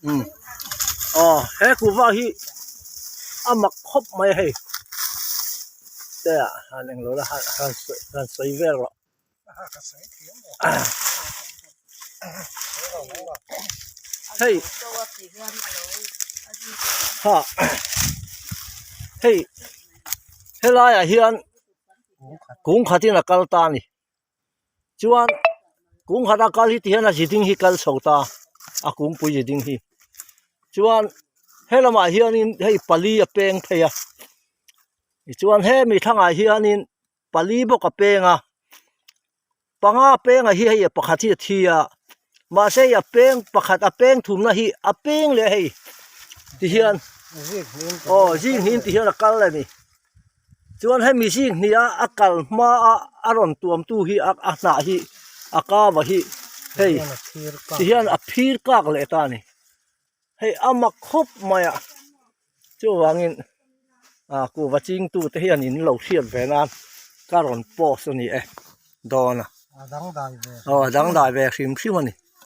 Umm aw he kuhva hi a mak khawp mai a hei te ah han englo la han han han sawi vel rawh hei ha hei helai ah hian kung khatin a kal ta a ni. Chuan kung khat a kal hi ti hian a ziding hi kal chho ta a kungpui ziding hi chuan he lamah hianin hei pali a peng phei a tichuan hemi thlangah hianin pali bawk a peng a panga peng ah hi hei pakhat hi a thi a mahse hei a peng pakhat a peng thumna hi a peng leh hei tihian aw zing hnin tihian a kal a ni. Chuan hemi zing hnih a a kal hma a a rawn tuam tu hi a a hnah hi a kava hi hei ti hian a phir kak leh ta a ni hei a mak khawp mai a chuvangin ah kuhva ching tu te hian in lo hriat ve nan ka rawn post a ni e dawn a aw a dangdai ve hrim hrim a ni.